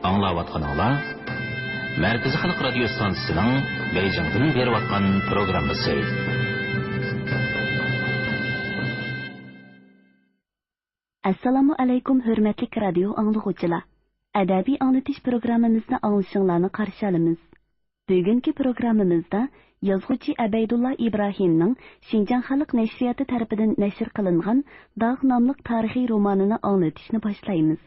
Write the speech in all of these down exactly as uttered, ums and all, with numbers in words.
ئاڭلاۋاتقىنىڭلار مەركىزىي خەلق رادىيو ستانسىسىنىڭ بېيجىڭدىن بېرىۋاتقان پروگراممىسى. ئەسسالامۇ ئەلەيكۇم، ھۆرمەتلىك رادىيو ئاڭلىغۇچىلار! ئەدەبىي ئاڭلىتىش پروگراممىمىزنى ئاڭلىشىڭلارنى قارشى ئالىمىز. بۈگۈنكى پروگراممىمىزدا يازغۇچى ئەبەيدۇللا ئىبراھىمنىڭ شىنجاڭ خەلق نەشرىياتى تەرىپىدىن نەشر قىلىنغان داغ ناملىق تارىخىي رومانىنى ئاڭلىتىشنى باشلايمىز.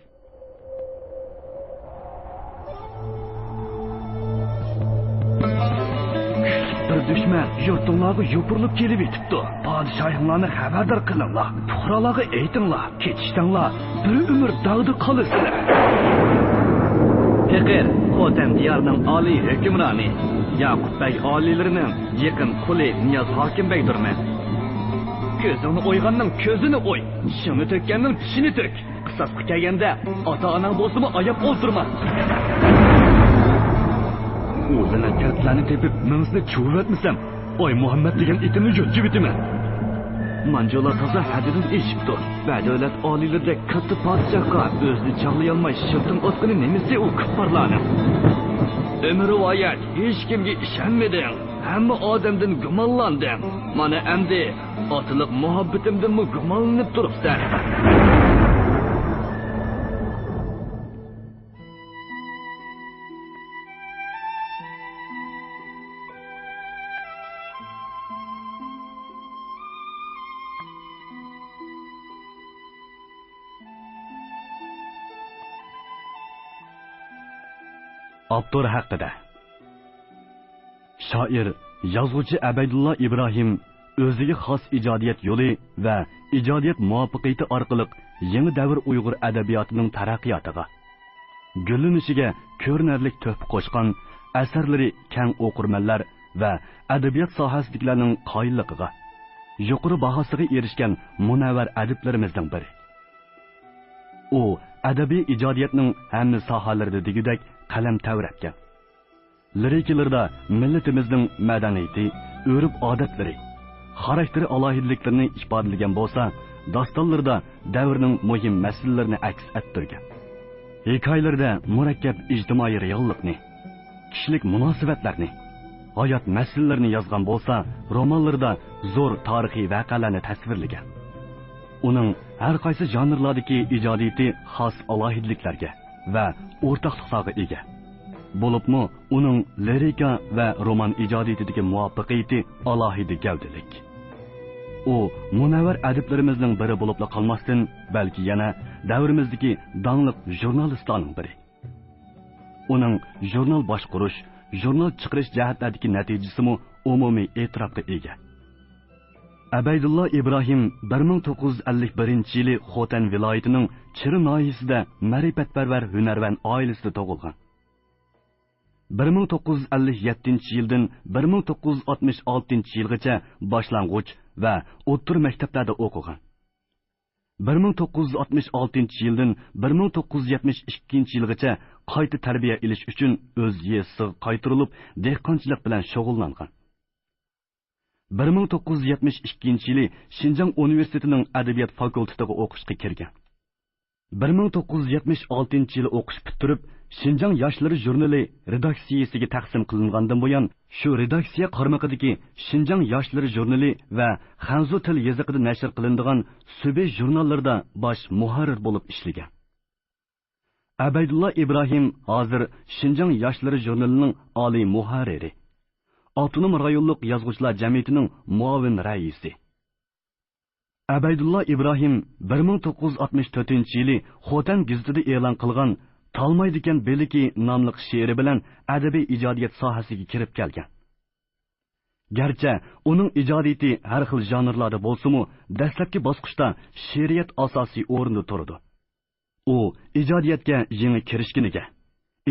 كۈچلۈك بىر دۈشمەن يۇرتۇڭلارغا يوپۇرۇلۇپ كېلىۋېتىپتۇ. پادىشاھىڭلارنى خەۋەردار قىلىڭلار، پۇقرالارغا ئېيتىڭلار، كېتىشتەڭلار، بىر ئۆمۈر داغدا قالىسىلەر. پېقىر، خوتەن دىيارىنىڭ ئالىي ھۆكۈمرانى، ياقۇپ بەگ ئالىيلىرىنىڭ يېقىن قۇلى نىياز ھاكىم بەگدۇرمەن. كۆزۈڭنى ئويغاننىڭ كۆزىنى ئوي، چىشىڭنى تۆككەننىڭ چىشىنى تۆك. قىساسقا كەلگەندە ئاتا-ئاناڭ بولسىمۇ ئاياپ ئولتۇرما. ئۇ لەنەتكەر سىلەرنى تېپىپ مېڭىسىنى چۇۋۇۋەتمىسەم، ئاي مۇھەممەد دېگەن ئېتىمنى يوتچىۋېتىمەن. مانجۇلار تازا ھەددىدىن ئېشىپتۇ. بەدەۋلەت ئالىيلىرىدەك كاتتا پادىشاھقا ئۆزىنى چاغلىيالماي شىلتىڭ ئاتقىنى نېمىسى ئۇ كۇپپارلارنىڭ؟ ئۆمۈر رىۋايەت، ھېچكىمگە ئىشەنمىدىڭ. ھەممە ئادەمدىن گۇمانلاندىڭ. مانا ئەمدى ئاتىلىق مۇھەببىتىمدىنمۇ گۇمانلىنىپ تۇرۇپسەن. ئاپتور ھەققىدە. شائىر، يازغۇچى ئەبەيدۇللا ئىبراھىم ئۆزىگە خاس ئىجادىيەت يولى ۋە ئىجادىيەت مۇۋەپپەقىيىتى ئارقىلىق يېڭى دەۋر ئۇيغۇر ئەدەبىياتىنىڭ تەرەققىياتىغا، گۈللىنىشىگە كۆرۈنەرلىك تۆھپە قوشقان، ئەسەرلىرى كەڭ ئوقۇرمەنلەر ۋە ئەدەبىيات ساھەسىدىكىلەرنىڭ قايىللىقىغا، يۇقىرى باھاسىغا ئېرىشكەن مۇنەۋۋەر ئەدىبلىرىمىزنىڭ بىرى. ئۇ ئەدەبىي ئىجادىيەتنىڭ ھەممە ساھەلىرىدە دېگۈدەك قەلەم تەۋرەتكەن. لىرىكىلىرىدا مىللىتىمىزنىڭ مەدەنىيىتى، ئۆرپ-ئادەتلىرى، خاراكتېر ئالاھىدىلىكلىرىنى ئىپادىلىگەن بولسا، داستانلىرىدا دەۋرنىڭ مۇھىم مەسىلىلىرىنى ئەكس ئەتتۈرگەن. ھېكايىلىرىدە مۇرەككەپ ئىجتىمائىي رېئاللىقنى، كىشىلىك مۇناسىۋەتلەرنى، ھايات مەسىلىلىرىنى يازغان بولسا، رومانلىرىدا زور تارىخىي ۋەقەلەرنى تەسۋىرلىگەن. ئۇنىڭ ھەر قايسى ژانىرلاردىكى ئىجادىيىتى خاس ئالاھىدىلىكلەرگە ۋە ئورتاقلىقلارغا ئىگە. بولۇپمۇ ئۇنىڭ لىرىكا ۋە رومان ئىجادىيىتىدىكى مۇۋەپپەقىيىتى ئالاھىدە گەۋدىلىك. ئۇ مۇنەۋۋەر ئەدىبلىرىمىزنىڭ بىرى بولۇپلا قالماستىن، بەلكى يەنە دەۋرىمىزدىكى داڭلىق ژۇرنالىستلارنىڭ بىرى. ئۇنىڭ ژۇرنال باشقۇرۇش، ژۇرنال چىقىرىش جەھەتلەردىكى نەتىجىسىمۇ ئومۇمىي ئېتىراپقا ئىگە. ئەبەيدۇللا ئىبراھىم بىر مىڭ توققۇز يۈز ئەللىك بىرىنچى يىلى خوتەن ۋىلايىتىنىڭ چىرى ناھىيىسىدە مەرىپەتپەرۋەر ھۈنەرۋەن ئائىلىسىدە تۇغۇلغان. بىر مىڭ توققۇز يۈز ئەللىك يەتتىنچى يىلدىن بىر مىڭ توققۇز يۈز ئاتمىش ئالتىنچى يىلغىچە باشلانغۇچ ۋە ئوتتۇرا مەكتەپلەردە ئوقۇغان. بىر مىڭ توققۇز يۈز ئاتمىش ئالتىنچى يىلدىن بىر مىڭ توققۇز يۈز يەتمىش ئىككىنچى يىلغىچە قايتا تەربىيە ئېلىش ئۈچۈن ئۆز يېزىسىغا قايتۇرۇلۇپ، دېھقانچىلىق بىلەن شۇغۇللانغان. بىر مىڭ توققۇز يۈز يەتمىش ئىككىنچى يىلى شىنجاڭ ئۇنىۋېرسىتېتىنىڭ ئەدەبىيات فاكۇلتېتىغا ئوقۇشقا كىرگەن. بىر مىڭ توققۇز يۈز يەتمىش ئالتىنچى يىلى ئوقۇش پۈتتۈرۈپ، شىنجاڭ ياشلىرى ژۇرنىلى رېداكسىيىسىگە تەقسىم قىلىنغاندىن بۇيان، شۇ رېداكسىيە قارمىقىدىكى شىنجاڭ ياشلىرى ژۇرنىلى ۋە خەنزۇ تىل يېزىقىدا نەشر قىلىنىدىغان سۈبى ژۇرناللىرىدا باش مۇھەررىر بولۇپ ئىشلىگەن. ئەبەيدۇللا ئىبراھىم ھازىر شىنجاڭ ياشلىرى ژۇرنىلىنىڭ ئالىي مۇھەررىرى، ئاپتونوم رايونلۇق يازغۇچىلار جەمئىيىتىنىڭ مۇئاۋىن رەئىسى. ئەبەيدۇللا ئىبراھىم بىر مىڭ توققۇز يۈز ئاتمىش تۆتىنچى يىلى خوتەن گېزىتىدە ئېلان قىلغان تالمايدىكەن بېلىكى ناملىق شېئىرى بىلەن ئەدەبىي ئىجادىيەت ساھەسىگە كىرىپ كەلگەن. گەرچە ئۇنىڭ ئىجادىيىتى ھەر خىل ژانىرلاردا بولسىمۇ، دەسلەپكى باسقۇچتا شېئىرىيەت ئاساسىي ئورۇندا تۇرىدۇ. ئۇ ئىجادىيەتكە يېڭى كىرىشكىنىگە،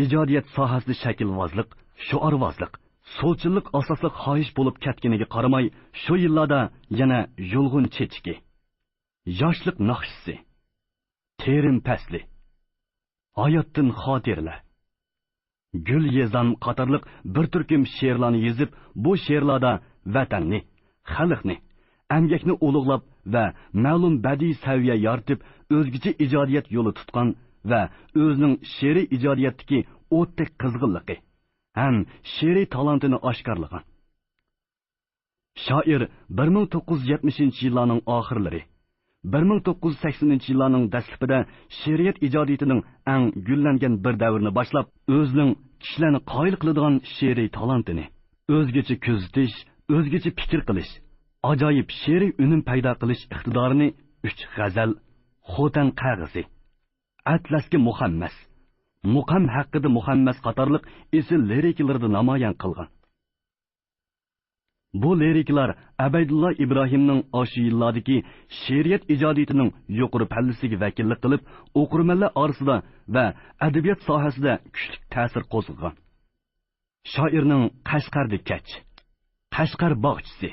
ئىجادىيەت ساھەسىدە شەكىلۋازلىق، شوئارۋازلىق، سولچىللىق ئاساسلىق خاھىش بولۇپ كەتكىنىگە قارىماي، شۇ يىللاردا يەنە يۇلغۇن چېچىكى، ياشلىق ناخشىسى، تېرىم پەسلى، ھاياتتىن خاتىرىلەر، گۈل يېزام قاتارلىق بىر تۈركۈم شېئىرلارنى يېزىپ، بۇ شېئىرلاردا ۋەتەننى، خەلقنى، ئەمگەكنى ئۇلۇغلاپ ۋە مەلۇم بەدىئىي سەۋىيە يارىتىپ، ئۆزگىچە ئىجادىيەت يولى تۇتقان ۋە ئۆزىنىڭ شېئىرىي ئىجادىيەتتىكى ئوتتەك قىزغىنلىقى ھەم شېئىرىي تالانتىنى ئاشكارىلىغان. شائىر بىر مىڭ توققۇز يۈز يەتمىشىنچى يىللارنىڭ ئاخىرلىرى، بىر مىڭ توققۇز يۈز سەكسىنىنچى يىللارنىڭ دەسلىپىدە شېئىرىيەت ئىجادىيىتىنىڭ ئەڭ گۈللەنگەن بىر دەۋرىنى باشلاپ، ئۆزىنىڭ كىشىلەرنى قايىل قىلىدىغان شېئىرىي تالانتىنى، ئۆزگىچە كۆزىتىش، ئۆزگىچە پىكىر قىلىش، ئاجايىپ شېئىرىي ئۈنۈم پەيدا قىلىش ئىقتىدارىنى ئۈچ غەزەل، خوتەن قەغىزى، ئەتلەسكە مۇخەممەس، مۇقام ھەققىدە مۇخەممەس قاتارلىق ئېسىل لىرىكىلىرىدا نامايان قىلغان. بۇ لىرىكىلار ئەبەيدۇللا ئىبراھىمنىڭ ئاشۇ يىللاردىكى شېئىرىيەت ئىجادىيىتىنىڭ يۇقىرى پەللىسىگە ۋەكىللىك قىلىپ، ئوقۇرمەنلەر ئارىسىدا ۋە ئەدەبىيات ساھەسىدە كۈچلۈك تەسىر قوزغىغان. شائىرنىڭ قەشقەردە كەچ، قەشقەر باغچىسى،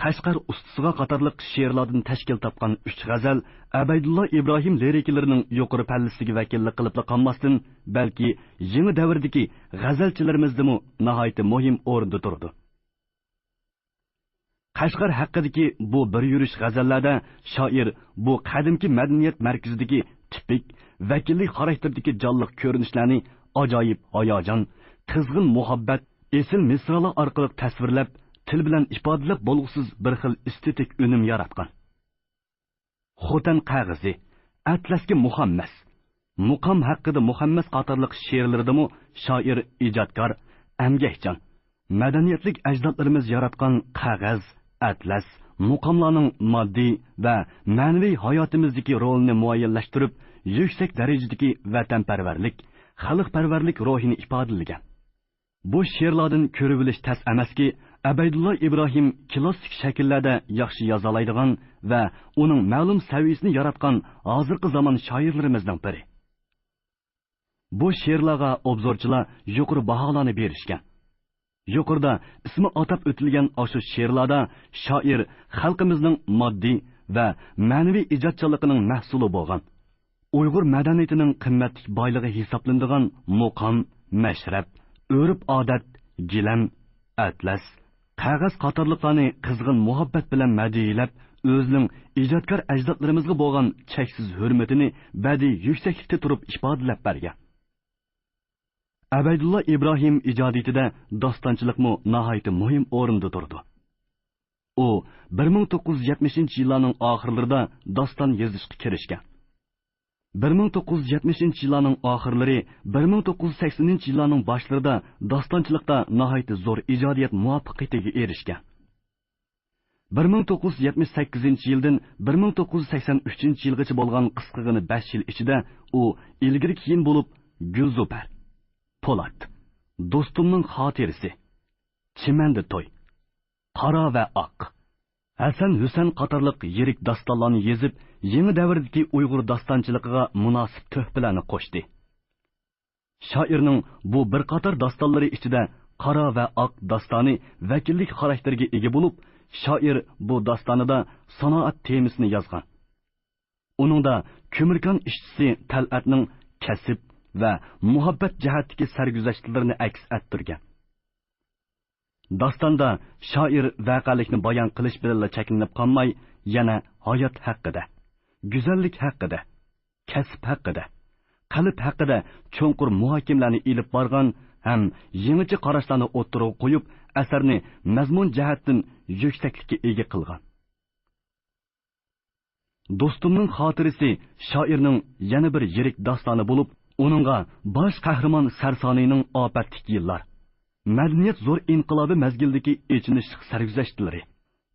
قەشقەر ئۇستىسىغا قاتارلىق شېئىرلاردىن تەشكىل تاپقان ئۈچ غەزەل ئەبەيدۇللا ئىبراھىم لىرىكىلىرىنىڭ يۇقىرى پەللىسىگە ۋەكىللىك قىلىپلا قالماستىن، بەلكى يېڭى دەۋردىكى غەزەلچىلىرىمىزدىمۇ ناھايىتى مۇھىم ئورۇندا تۇرىدۇ. قەشقەر ھەققىدىكى بۇ بىر يۈرۈش غەزەللەردە شائىر بۇ قەدىمكى مەدەنىيەت مەركىزىدىكى تىپىك، ۋەكىللىك خاراكتېردىكى جانلىق كۆرۈنۈشلەرنى ئاجايىپ ھاياجان، قىزغىن مۇھەببەت، ئېسىل مىسرالار ئارقىلىق تەسۋىرلەپ، تىل بىلەن ئىپادىلەپ بولغۇسىز بىر خىل ئېستېتىك ئۈنۈم ياراتقان. خوتەن قەغىزى، ئەتلەسكە مۇخەممەس، مۇقام ھەققىدە مۇخەممەس قاتارلىق شېئىرلىرىدىمۇ شائىر ئىجادكار، ئەمگەكچان، مەدەنىيەتلىك ئەجدادلىرىمىز ياراتقان قەغەز، ئەتلەس، مۇقاملارنىڭ ماددىي ۋە مەنىۋى ھاياتىمىزدىكى رولىنى مۇئەييەنلەشتۈرۈپ، يۈكسەك دەرىجىدىكى ۋەتەنپەرۋەرلىك، خەلقپەرۋەرلىك روھىنى ئىپادىلىگەن. بۇ شېئىرلاردىن كۆرۈۋېلىش تەس ئەمەسكى، ئەبەيدۇللا ئىبراھىم كىلاسسىك شەكىللەردە ياخشى يازالايدىغان ۋە ئۇنىڭ مەلۇم سەۋىيىسىنى ياراتقان ھازىرقى زامان شائىرلىرىمىزنىڭ بىرى. بۇ شېئىرلارغا ئوبزورچىلار يۇقىرى باھالارنى بېرىشكەن. يۇقىرىدا ئىسمى ئاتاپ ئۆتۈلگەن ئاشۇ شېئىرلاردا شائىر خەلقىمىزنىڭ ماددىي ۋە مەنىۋى ئىجادچانلىقىنىڭ مەھسۇلى بولغان، ئۇيغۇر مەدەنىيىتىنىڭ قىممەتلىك بايلىقى ھېسابلىنىدىغان مۇقام، مەشرەپ، ئۆرپ-ئادەت، گىلەم، ئەتلەس، قەغەز قاتارلىقلارنى قىزغىن مۇھەببەت بىلەن مەدھىيلەپ، ئۆزىنىڭ ئىجادكار ئەجدادلىرىمىزغا بولغان چەكسىز ھۆرمىتىنى بەدىئىي يۈكسەكلىكتە تۇرۇپ ئىپادىلەپ بەرگەن. ئەبەيدۇللا ئىبراھىم ئىجادىيىتىدە داستانچىلىقمۇ ناھايىتى مۇھىم ئورۇندا تۇرىدۇ. ئۇ بىر مىڭ توققۇز يۈز يەتمىشىنچى يىللارنىڭ ئاخىرلىرىدا داستان يېزىشقا كىرىشكەن. بىر مىڭ توققۇز يۈز يەتمىشىنچى يىللارنىڭ ئاخىرلىرى، بىر مىڭ توققۇز يۈز سەكسىنىنچى يىللارنىڭ باشلىرىدا داستانچىلىقتا ناھايىتى زور ئىجادىيەت مۇۋەپپەقىيىتىگە ئېرىشكەن. بىر مىڭ توققۇز يۈز يەتمىش سەككىزىنچى يىلدىن بىر مىڭ توققۇز يۈز سەكسەن ئۈچىنچى يىلغىچە بولغان قىسقىغىنە بەش يىل ئىچىدە ئۇ ئىلگىرى كېيىن بولۇپ، گۈلزۇپەر، پولات، دوستۇمنىڭ خاتىرىسى، چىمەندە توي، قارا ۋە ئاق، ھەسەن ھۈسەن قاتارلىق يىرىك داستانلارنى يېزىپ، يېڭى دەۋردىكى ئۇيغۇر داستانچىلىقىغا مۇناسىپ تۆھپىلەرنى قوشتى. شائىرنىڭ بۇ بىر قاتار داستانلىرى ئىچىدە قارا ۋە ئاق داستانى ۋەكىللىك خاراكتېرىگە ئىگە بولۇپ، شائىر بۇ داستانىدا سانائەت تېمىسىنى يازغان. ئۇنىڭدا كۆمۈركان ئىشچىسى تەلئەتنىڭ كەسىپ ۋە مۇھەببەت جەھەتتىكى سەرگۈزەشتلىرىنى ئەكس ئەتتۈرگەن. داستاندا شائىر ۋەقەلىكنى بايان قىلىش بىلەنلا چەكلىنىپ قالماي، يەنە ھايات ھەققىدە، گۈزەللىك ھەققىدە، كەسىپ ھەققىدە، قەلب ھەققىدە چوڭقۇر مۇھاكىمىلەرنى ئېلىپ بارغان ھەم يېڭىچە قاراشلارنى ئوتتۇرىغا قويۇپ، ئەسەرنى مەزمۇن جەھەتتىن يۈكسەكلىككە ئىگە قىلغان. دوستۇمنىڭ خاتىرىسى شائىرنىڭ يەنە بىر يىرىك داستانى بولۇپ، ئۇنىڭغا باش قەھرىمان سەرسانىينىڭ ئاپەتلىك يىللار، مەدەنىيەت زور ئىنقىلابى مەزگىلىدىكى ئېچىنىشلىق سەرگۈزەشتلىرى،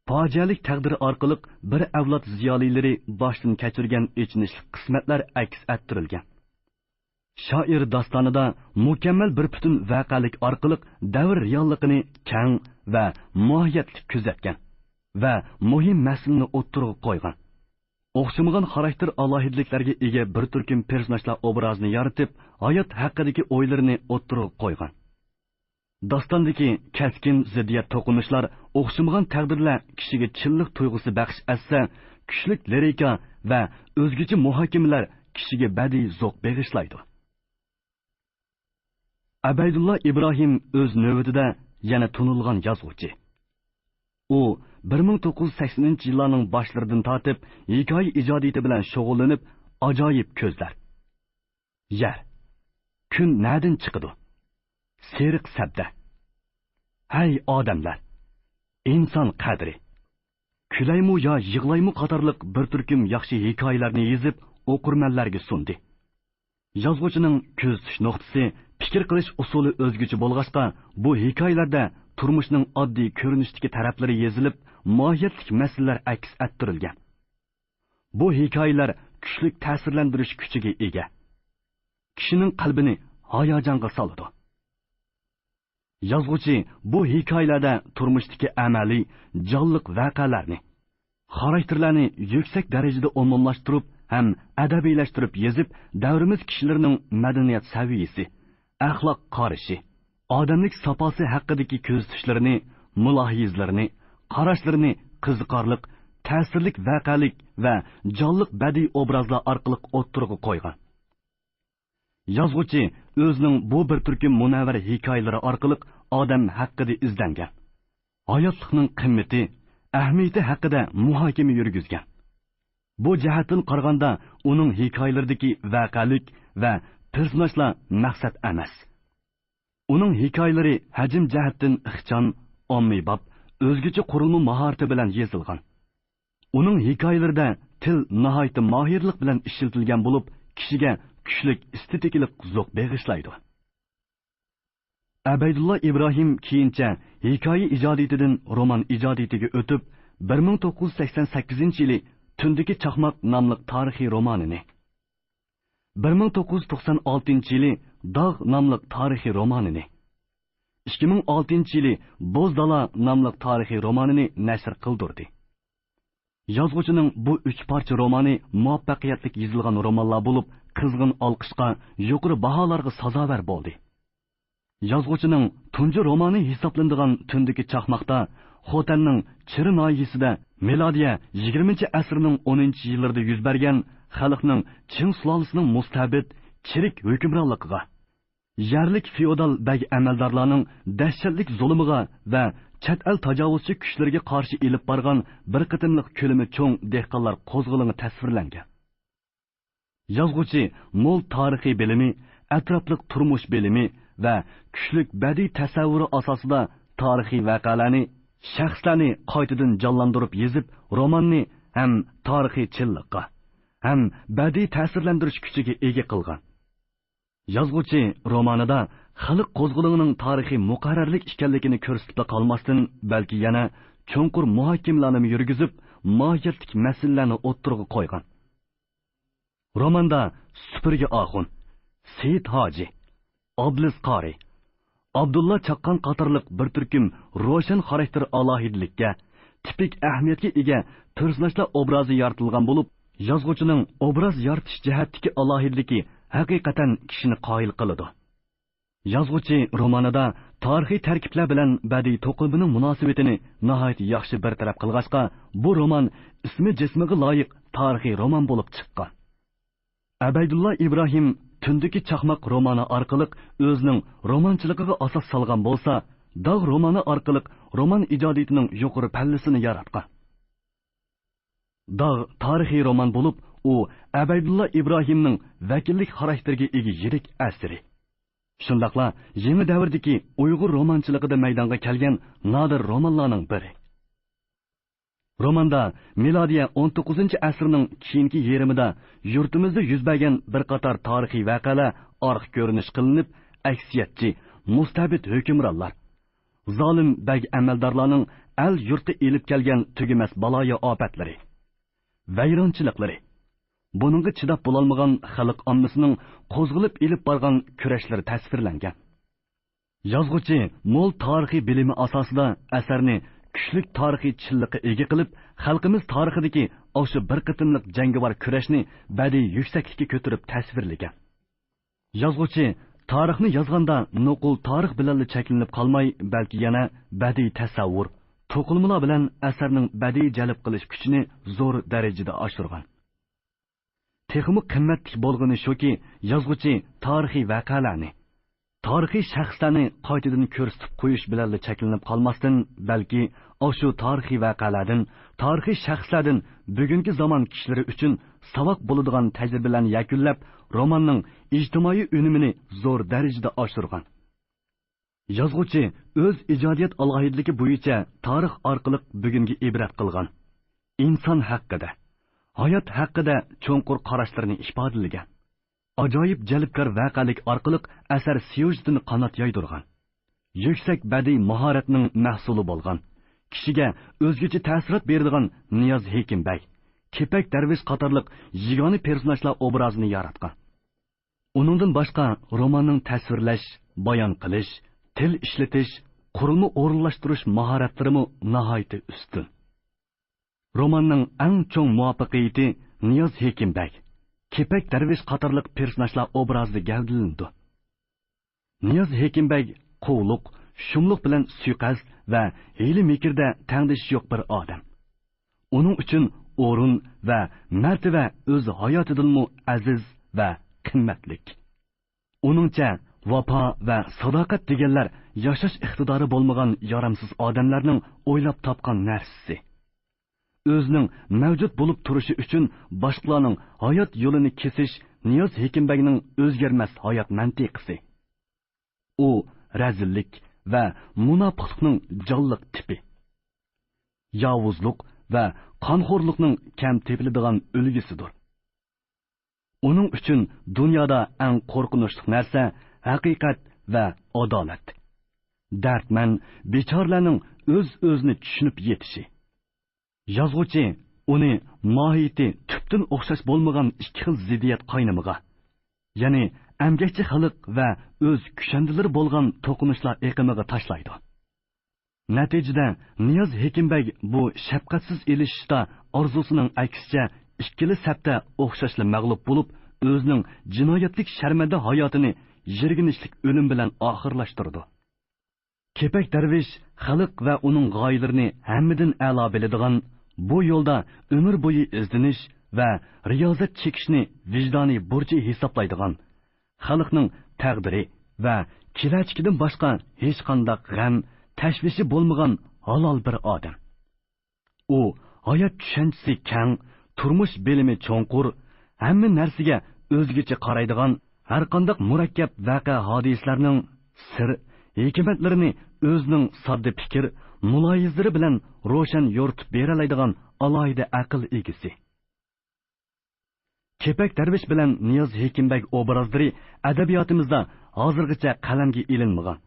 پاجىئەلىك تەقدىرى ئارقىلىق بىر ئەۋلاد زىيالىيلىرى باشتىن كەچۈرگەن ئېچىنىشلىق قىسمەتلەر ئەكس ئەتتۈرۈلگەن. شائىر داستانىدا مۇكەممەل بىر پۈتۈن ۋەقەلىك ئارقىلىق دەۋر رېئاللىقىنى كەڭ ۋە ماھىيەتلىك كۆزەتكەن ۋە مۇھىم مەسىلىنى ئوتتۇرىغا قويغان. ئوخشىمىغان خاراكتېر ئالاھىدىلىكلەرگە ئىگە بىر تۈركۈم پېرسوناژلار ئوبرازىنى يارىتىپ، ھايات ھەققىدىكى ئويلىرىنى ئوتتۇرىغا قويغان. داستاندىكى كەسكىن زىددىيەت توقۇنۇشلار، ئوخشىمىغان تەقدىرلەر كىشىگە چىنلىق تۇيغۇسى بەخش ئەتسە، كۈچلۈك لىرىكا ۋە ئۆزگىچە مۇھاكىمىلەر كىشىگە بەدىئىي زوق بېغىشلايدۇ. ئەبەيدۇللا ئىبراھىم ئۆز نۆۋىتىدە يەنە تونۇلغان يازغۇچى. ئۇ بىر مىڭ توققۇز يۈز سەكسىنىنچى يىللارنىڭ باشلىرىدىن تارتىپ ھېكايە ئىجادىيىتى بىلەن شۇغۇللىنىپ، ئاجايىپ كۆزلەر، يەر، كۈن نەدىن چىقىدۇ؟ سېرىق سەپدە. ھەي ئادەملەر! ئىنسان قەدرى! كۈلەيمۇ يا يىغلايمۇ قاتارلىق بىر تۈركۈم ياخشى ھېكايىلەرنى يېزىپ، ئوقۇرمەنلەرگە سۇندى. يازغۇچىنىڭ كۆزىتىش نۇقتىسى، پىكىر قىلىش ئۇسۇلى ئۆزگىچە بولغاچقا، بۇ ھېكايىلەردە تۇرمۇشنىڭ ئاددىي كۆرۈنۈشتىكى تەرەپلىرى يېزىلىپ، ماھىيەتلىك مەسىلىلەر ئەكس ئەتتۈرۈلگەن. بۇ ھېكايىلەر كۈچلۈك تەسىرلەندۈرۈش كۈچىگە ئىگە. كىشىنىڭ قەلبىنى ھاياجانغا سالىدۇ. يازغۇچى بۇ ھېكايىلەردە تۇرمۇشتىكى ئەمەلىي، جانلىق ۋەقەلەرنى، خاراكتېرلەرنى يۈكسەك دەرىجىدە ئومۇملاشتۇرۇپ ھەم ئەدەبىيلەشتۈرۈپ يېزىپ، دەۋرىمىز كىشىلىرىنىڭ مەدەنىيەت سەۋىيىسى، ئەخلاق قارىشى، ئادەملىك ساپاسى ھەققىدىكى كۆزىتىشلىرىنى، مۇلاھىزىلىرىنى، قاراشلىرىنى قىزىقارلىق، تەسىرلىك ۋەقەلىك ۋە جانلىق بەدىئىي ئوبرازلار ئارقىلىق ئوتتۇرىغا قويغان. يازغۇچى ئۆزىنىڭ بۇ بىر تۈركۈم مۇنەۋۋەر ھېكايىلىرى ئارقىلىق ئادەم ھەققىدە ئىزدەنگەن، ھاياتلىقنىڭ قىممىتى، ئەھمىيىتى ھەققىدە مۇھاكىمە يۈرگۈزگەن. بۇ جەھەتتىن قارىغاندا، ئۇنىڭ ھېكايىلىرىدىكى ۋەقەلىك ۋە پېرسوناژلار مەقسەت ئەمەس. ئۇنىڭ ھېكايىلىرى ھەجىم جەھەتتىن ئىخچام، ئاممىباب، ئۆزگىچە قۇرۇلما ماھارىتى بىلەن يېزىلغان. ئۇنىڭ ھېكايىلىرىدە تىل ناھايىتى ماھىرلىق بىلەن ئىشلىتىلگەن بولۇپ، كىشىگە كۈچلۈك ئېستېتىكىلىق زوق بېغىشلايدۇ. ئەبەيدۇللا ئىبراھىم كېيىنچە ھېكايە ئىجادىيىتىدىن رومان ئىجادىيىتىگە ئۆتۈپ، بىر مىڭ توققۇز يۈز سەكسەن سەككىزىنچى يىلى تۈندىكى چاقماق ناملىق تارىخىي رومانىنى، بىر مىڭ توققۇز يۈز توقسان ئالتىنچى يىلى داغ ناملىق تارىخىي رومانىنى، ئىككى مىڭ ئالتىنچى يىلى بوز دالا ناملىق تارىخىي رومانىنى نەشر قىلدۇردى. يازغۇچىنىڭ بۇ ئۈچ پارچە رومانى مۇۋەپپەقىيەتلىك يېزىلغان رومانلار بولۇپ، قىزغىن ئالقىشقا، يۇقىرى باھالارغا سازاۋەر بولدى. يازغۇچىنىڭ تۇنجى رومانى ھېسابلىنىدىغان تۈندىكى چاقماقتا خوتەننىڭ چىرى ناھىيىسىدە مىلادىيە يىگىرمىنچى ئەسىرنىڭ ئونىنچى يىللىرىدا يۈز بەرگەن خەلقنىڭ چىڭ سۇلالىسىنىڭ مۇستەبىت، چىرىك ھۆكۈمرانلىقىغا، يەرلىك فېئودال بەگ ئەمەلدارلارنىڭ دەھشەتلىك زۇلۇمىغا ۋە چەت ئەل تاجاۋۇزچى كۈچلىرىگە قارشى ئېلىپ بارغان بىر قېتىملىق كۆلىمى چوڭ دېھقانلار قوزغىلىڭى تەسۋىرلەنگەن. يازغۇچى مول تارىخىي بىلىمى، ئەتراپلىق تۇرمۇش بىلىمى ۋە كۈچلۈك بەدىئىي تەسەۋۋۇرى ئاساسىدا تارىخىي ۋەقەلەرنى، شەخسلەرنى قايتىدىن جانلاندۇرۇپ يېزىپ، روماننى ھەم تارىخىي چىنلىققا، ھەم بەدىئىي تەسىرلەندۈرۈش كۈچىگە ئىگە قىلغان. يازغۇچى رومانىدا خەلق قوزغىلىڭىنىڭ تارىخىي مۇقەررەرلىك ئىكەنلىكىنى كۆرسىتىپلا قالماستىن، بەلكى يەنە چوڭقۇر مۇھاكىمىلەرنىمۇ يۈرگۈزۈپ، ماھىيەتلىك مەسىلىلەرنى ئوتتۇرىغا قويغان. روماندا سۈپۈرگە ئاخۇن، سېيىت ھاجى، ئابلىز قارى، ئابدۇللا چاققان قاتارلىق بىر تۈركۈم روشەن خاراكتېر ئالاھىدىلىككە، تىپىك ئەھمىيەتكە ئىگە پېرسوناژلار ئوبرازى يارىتىلغان بولۇپ، يازغۇچىنىڭ ئوبراز يارىتىش جەھەتتىكى ئالاھىدىلىكى ھەقىقەتەن كىشىنى قايىل قىلىدۇ. يازغۇچى رومانىدا تارىخىي تەركىبلەر بىلەن بەدىئىي توقۇلمىنىڭ مۇناسىۋىتىنى ناھايىتى ياخشى بىر تەرەپ قىلغاچقا، بۇ رومان ئىسمى جىسمىغا لايىق تارىخىي رومان بولۇپ چىققان. ئەبەيدۇللا ئىبراھىم تۈندىكى چاقماق رومانى ئارقىلىق ئۆزىنىڭ رومانچىلىقىغا ئاساس سالغان بولسا، داغ رومانى ئارقىلىق رومان ئىجادىيىتىنىڭ يۇقىرى پەللىسىنى ياراتقان. داغ تارىخىي رومان بولۇپ، ئۇ ئەبەيدۇللا ئىبراھىمنىڭ ۋەكىللىك خاراكتېرىگە ئىگە يىرىك ئەسىرى. شۇنداقلا يېڭى دەۋردىكى ئۇيغۇر رومانچىلىقىدا مەيدانغا كەلگەن نادىر رومانلارنىڭ بىرى. روماندا مىلادىيە ئون توققۇزىنچى ئەسىرنىڭ كېيىنكى يېرىمىدا يۇرتىمىزدا يۈز بەرگەن بىر قاتار تارىخىي ۋەقەلەر ئارقا كۆرۈنۈش قىلىنىپ، ئەكسىيەتچى، مۇستەبىت ھۆكۈمرانلار، زالىم بەگ ئەمەلدارلارنىڭ ئەل-يۇرتقا ئېلىپ كەلگەن تۈگىمەس بالايىئاپەتلىرى، ۋەيرانچىلىقلىرى، بۇنىڭغا چىداپ بولالمىغان خەلق ئاممىسىنىڭ قوزغىلىپ ئېلىپ بارغان كۈرەشلىرى تەسۋىرلەنگەن. يازغۇچى مول تارىخىي بىلىمى ئاساسىدا ئەسەرنى كۈچلۈك تارىخىي چىنلىققا ئىگە قىلىپ، خەلقىمىز تارىخىدىكى ئاشۇ بىر قېتىملىق جەڭگىۋار كۈرەشنى بەدىئىي يۈكسەكلىككە كۆتۈرۈپ تەسۋىرلىگەن. يازغۇچى تارىخنى يازغاندا نوقۇل تارىخ بىلەنلا چەكلىنىپ قالماي، بەلكى يەنە بەدىئىي تەسەۋۋۇر، توقۇلمىلار بىلەن ئەسەرنىڭ بەدىئىي جەلپ قىلىش كۈچىنى زور دەرىجىدە ئاشۇرغان. تېخىمۇ قىممەتلىك بولغىنى شۇكى، يازغۇچى تارىخىي ۋەقەلەرنى، تارىخىي شەخسلەرنى قايتىدىن كۆرسىتىپ قويۇش بىلەنلا چەكلىنىپ قالماستىن، بەلكى ئاشۇ تارىخىي ۋەقەلەردىن، تارىخىي شەخسلەردىن بۈگۈنكى زامان كىشىلىرى ئۈچۈن ساۋاق بولىدىغان تەجرىبىلەرنى يەكۈنلەپ، روماننىڭ ئىجتىمائىي ئۈنۈمىنى زور دەرىجىدە ئاشۇرغان. يازغۇچى ئۆز ئىجادىيەت ئالاھىدىلىكى بويىچە تارىخ ئارقىلىق بۈگۈنگە ئىبرەت قىلغان، ئىنسان ھەققىدە، ھايات ھەققىدە چوڭقۇر قاراشلىرىنى ئىپادىلىگەن. ئاجايىپ جەلپكار ۋەقەلىك ئارقىلىق ئەسەر سيۇژېتىنى قانات يايدۇرغان. يۈكسەك بەدىئىي ماھارەتنىڭ مەھسۇلى بولغان، كىشىگە ئۆزگىچە تەسىرات بېرىدىغان نىياز ھېكىمبەگ، كېپەك دەرۋىش قاتارلىق يېگانە پېرسوناژلار ئوبرازىنى ياراتقان. ئۇنىڭدىن باشقا، روماننىڭ تەسۋىرلەش، بايان قىلىش، تىل ئىشلىتىش، قۇرۇلما ئورۇنلاشتۇرۇش ماھارەتلىرىمۇ ناھايىتى ئۈستۈن. روماننىڭ ئەڭ چوڭ مۇۋەپپەقىيىتى نىياز ھېكىمبەگ، كېپەك دەرۋىش قاتارلىق پېرسوناژلار ئوبرازىدا گەۋدىلىنىدۇ. نىياز ھېكىمبەگ قۇۋلۇق، شۇملۇق بىلەن سۇيىقەست ۋە ھىيلە-مىكىردە تەڭدىشى يوق بىر ئادەم. ئۇنىڭ ئۈچۈن ئورۇن ۋە مەرتىۋە ئۆز ھاياتىدىنمۇ ئەزىز ۋە قىممەتلىك. ئۇنىڭچە، ۋاپا ۋە ساداقەت دېگەنلەر ياشاش ئىقتىدارى بولمىغان يارامسىز ئادەملەرنىڭ ئويلاپ تاپقان نەرسىسى. ئۆزىنىڭ مەۋجۇت بولۇپ تۇرۇشى ئۈچۈن باشقىلارنىڭ ھايات يولىنى كېسىش نىياز ھېكىمبەگنىڭ ئۆزگەرمەس ھايات مەنتىقىسى. ئۇ رەزىللىك ۋە مۇناپىقلىقنىڭ جانلىق تىپى. ياۋۇزلۇق ۋە قانخورلۇقنىڭ كەم تېپىلىدىغان ئۈلگىسىدۇر. ئۇنىڭ ئۈچۈن دۇنيادا ئەڭ قورقۇنچلۇق نەرسە ھەقىقەت ۋە ئادالەت. دەردمەن، بىچارىلەرنىڭ ئۆز-ئۆزىنى چۈشىنىپ يېتىشى. يازغۇچى ئۇنى ماھىيىتى تۈپتىن ئوخشاش بولمىغان ئىككى خىل زىددىيەت قاينىمىغا، يەنى ئەمگەكچى خەلق ۋە ئۆز كۈشەندىلىرى بولغان توقۇنۇشلار ئېقىمىغا تاشلايدۇ. نەتىجىدە، نىياز ھېكىمبەگ بۇ شەپقەتسىز ئېلىشىشتا ئارزۇسىنىڭ ئەكسىچە ئىككىلا سەپتە ئوخشاشلا مەغلۇپ بولۇپ، ئۆزىنىڭ جىنايەتلىك شەرمەندە ھاياتىنى يىرگىنچلىك ئۆلۈم بىلەن ئاخىرلاشتۇرىدۇ. كېپەك دەرۋىش خەلق ۋە ئۇنىڭ غايىلىرىنى ھەممىدىن ئەلا بىلىدىغان، بۇ يولدا ئۆمۈر بويى ئىزدىنىش ۋە رىيازەت چېكىشنى ۋىجدانىي بۇرچى ھېسابلايدىغان، خەلقنىڭ تەقدىرى ۋە كېلەچىكىدىن باشقا ھېچقانداق غەم، تەشۋىشى بولمىغان ھالال بىر ئادەم. ئۇ ھايات چۈشەنچىسى كەڭ، تۇرمۇش بىلىمى چوڭقۇر، ھەممە نەرسىگە ئۆزگىچە قارايدىغان، ھەرقانداق مۇرەككەپ ۋەقە-ھادىسىلەرنىڭ سىر، ھېكمەتلىرىنى ئۆزىنىڭ ساددا پىكىر، مۇلاھىزىلىرى بىلەن روشەن يورۇتۇپ بېرەلەيدىغان ئالاھىدە ئەقىل ئىگىسى. كېپەك دەرۋىش بىلەن نىياز ھېكىمبەگ ئوبرازلىرى ئەدەبىياتىمىزدا ھازىرغىچە قەلەمگە ئېلىنمىغان،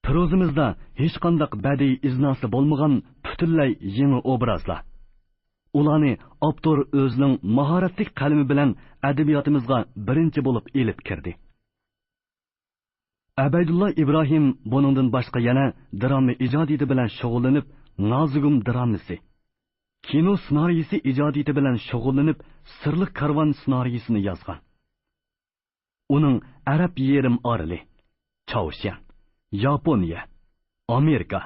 پروزىمىزدا ھېچقانداق بەدىئىي ئىزناسى بولمىغان پۈتۈنلەي يېڭى ئوبرازلار. ئۇلارنى ئاپتور ئۆزىنىڭ ماھارەتلىك قەلىمى بىلەن ئەدەبىياتىمىزغا بىرىنچى بولۇپ ئېلىپ كىردى. ئەبەيدۇللا ئىبراھىم بۇنىڭدىن باشقا يەنە دىراما ئىجادىيىتى بىلەن شۇغۇللىنىپ، نازۇگۇم دىرامىسى، كىنو سېنارىيىسى ئىجادىيىتى بىلەن شۇغۇللىنىپ، سىرلىق كارۋان سېنارىيىسىنى يازغان. ئۇنىڭ ئەرەب يېرىم ئارىلى، چاۋشيەن، ياپونىيە، ئامېرىكا